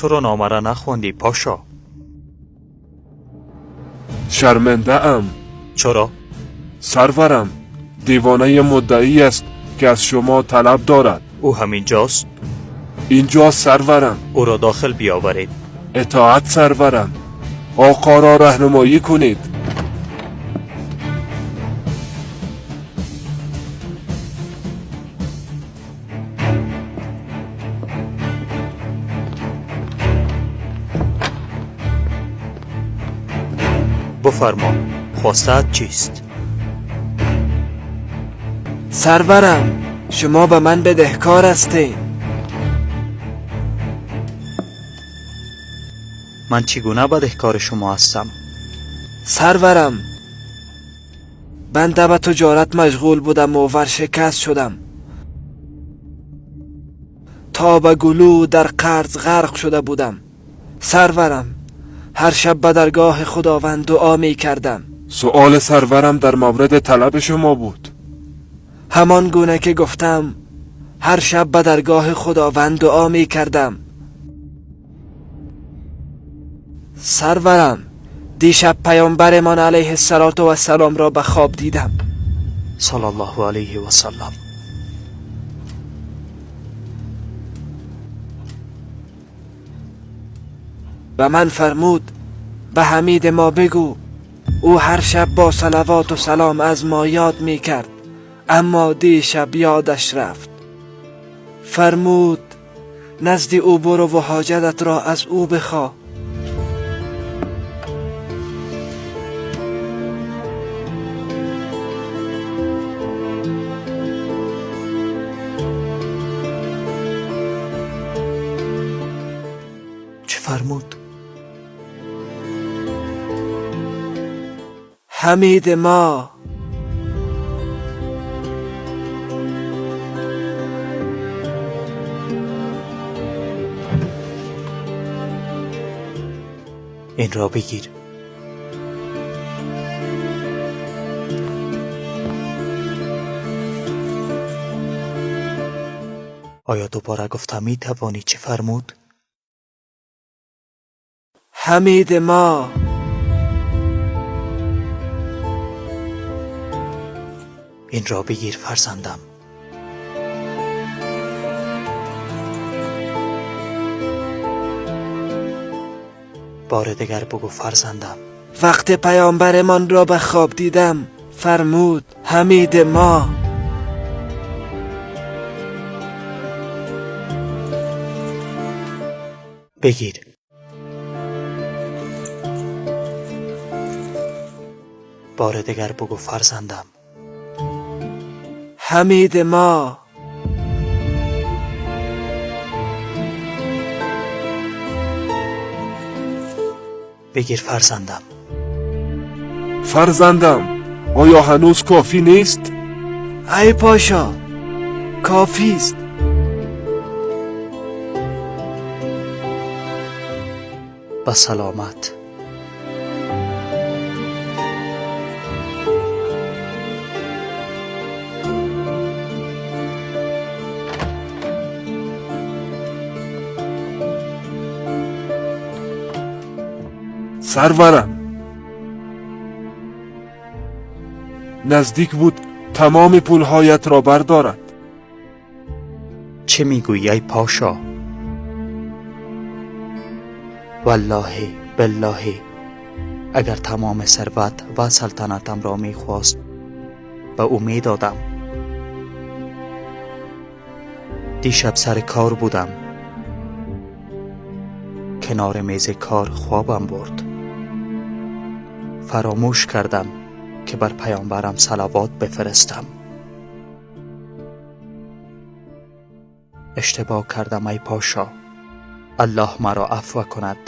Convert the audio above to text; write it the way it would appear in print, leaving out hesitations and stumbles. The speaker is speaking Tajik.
Чаро номаро нахондӣ, Пошо? Шармандаам. Чаро? Сарварам, девонаи муддаӣ аст, ки аз шумо талаб дорад. Ӯ ҳаминҷост? Инҷост, сарварам. Ӯро дохил биёваред. Итоат, сарварам. Оқоро раҳнамоӣ кунед. Бифармо, хостаат чист? Сарварам, шумо ба ман бадеҳкор ҳастед. Ман чӣ гуна бадеҳкори шумо ҳастам? Сарварам, банда ба тиҷорат машғул будам ва варшикаст шудам. То ба гулӯ дар қарз ғарқ шуда будам. Сарварам, ҳар шаб ба даргоҳи Худованд дуо мекардам. Суоли сарварам дар мавриди талаби шумо буд. Ҳамон гуна ки гуфтам, ҳар шаб ба даргоҳи Худованд дуо мекардам. Сарварам, дишаб паёмбарамон алайҳиссалоту вассаломро ба хоб дидам. Саллаллоҳу алайҳи васаллам. Ба ман фармуд: ба Ҳамиди мо бигӯ, ӯ ҳар шаб бо салавоту салом аз мо ёд мекард, аммо дишаб ёдаш рафт. Фармуд: назди ӯ буру ва ҳоҷататро аз ӯ бихоҳ. Чӣ фармуд? Ҳамиди мо. Инро бигир. Оё дубора гуфта метавонӣ чӣ фармуд? Ҳамиди мо. Инро бигир, фарзандам. Бори дигар бугӯ, фарзандам. Вақте паёмбарамонро ба хоб дидам, фармуд: Ҳамиди мо. Бигир. Бори дигар бугӯ, фарзандам. Ҳамиди мо. Бигир, фарзандам. Фарзандам, оё ҳанӯз кофӣ нест? Ай Пошо, кофист. Ба саломат. Сарварам, наздик буд тамоми пулҳоятро бардорад. Чӣ мегӯӣ, ай Пошо? Валлоҳи биллоҳи, агар тамоми сарват ва салтанатамро мехост, ба ӯ медодам. Дишаб сари кор будам. Канори мези кор хобам бурд. Фаромӯш кардам, ки бар паёмбарам салавот бифиристам. Иштибоҳ кардам, ай Пошо. Аллоҳ маро афв кунад.